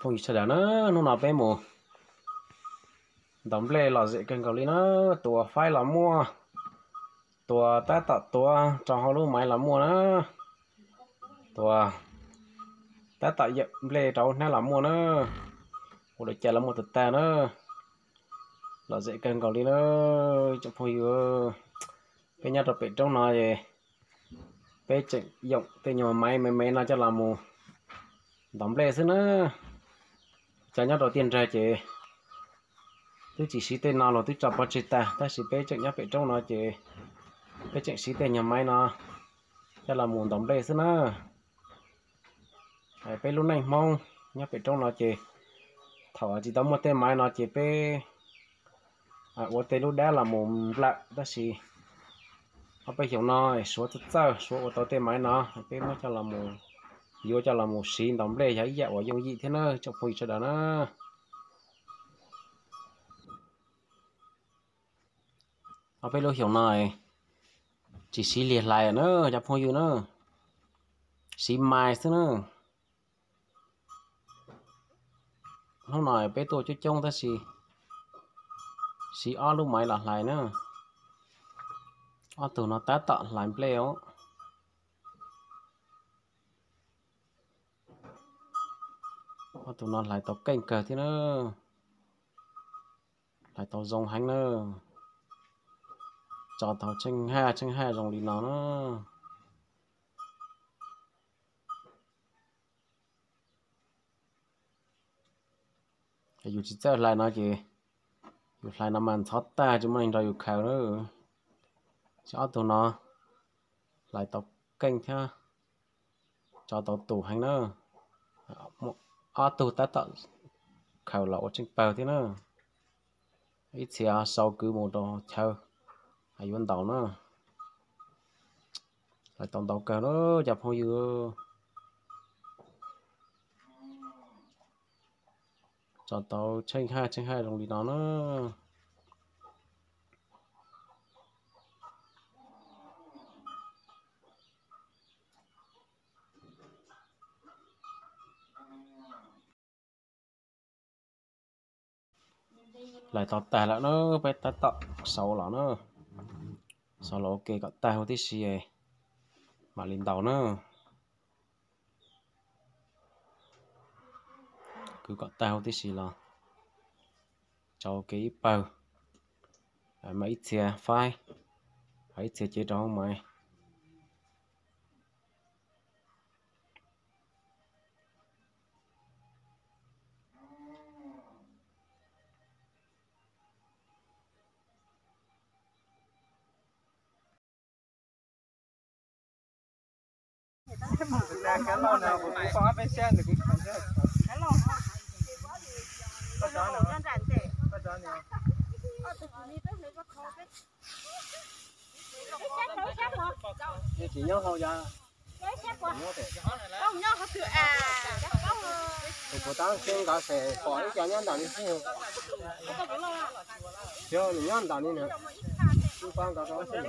Phooj ywg sawv daws na, hnub no peb mus ntaus nplej lom zem kawg nkaus li na. Tus uas faib los muaj, tus uas tab tom tuav rau hauv lub maiv los muaj na, tus uas tab tom yawm nplej rau hauv hnab los muaj na, ua lawv cai los muaj tag tag na. Lom zem kawg nkaus li na tsoom phooj ywg. Peb nyob rau pem roob no es peb tseem yoom tej nyuag maiv me me no coj los mus ntaus nplej xwb na. Cov nyob rau tiaj nrag ces twb tsis siv tej no los twb tso pov tseg tag, tab sis peb tseem nyob pem roob no ces peb tseem siv tej nyuag maiv no coj los mus ntaus nplej xwb na. Peb lub neej Hmoob nyob pem roob no ces thaum tsis tau muaj tej maiv no ces peb ua tej lub dab los mus nplawm, tab sis ob peb xyoos no suav txawj txawj, suav ua tau tej maiv no, peb muab coj los mus, yuav coj los mus siv ntaus nplej yog ib yam uas yooj yim thiab na tsoom phooj ywg sawv daws na. Ob peb lub xyoos no tsis siv liag hlais na cov phooj ywg na, siv mais xwb na. Hnub no peb tuaj coob coob tab sis siv ob lub maiv los hlais na. Ob tug no tab tom hlais nplej os. Ob tug no hlais tau keej kawg thiab na. Hlais tau zoo heev na. Tso tau tsheej haj tsheej haj zoo li no na. Yus tsis txawj hlais no ces yus hlais no mas ntxhov tag tsis muaj neeg nrog yus khaws na. Ces ob tug no hlais tau keej thiab tso tau tus heev na. Ob tug tab tom khaws los ua tsheej pawg thiab na. Ib txhia sau kwv mus rau chaw yuav ntaus na. Hlais tau ntau kawg na cov phooj ywg. Tso tau tsheej haj tsheej haj zoo li no na. Hlais tau tag lawm na, peb tab tom xauv los na. Xauv los ua ke kom tag huv tib si mam li ntaus na. Kwv kom tag huv tib si los tso ua ke ib pawg, mas ib txhia faib, ib txhia cev rau hauv maiv. Tsis nyob hauv yog. Tus puas tab xyov nkawd xav pom ib co nyob ntawm li xwb. Xyov nws nyob ntawm li na. Tus puas nkawd rau xwb.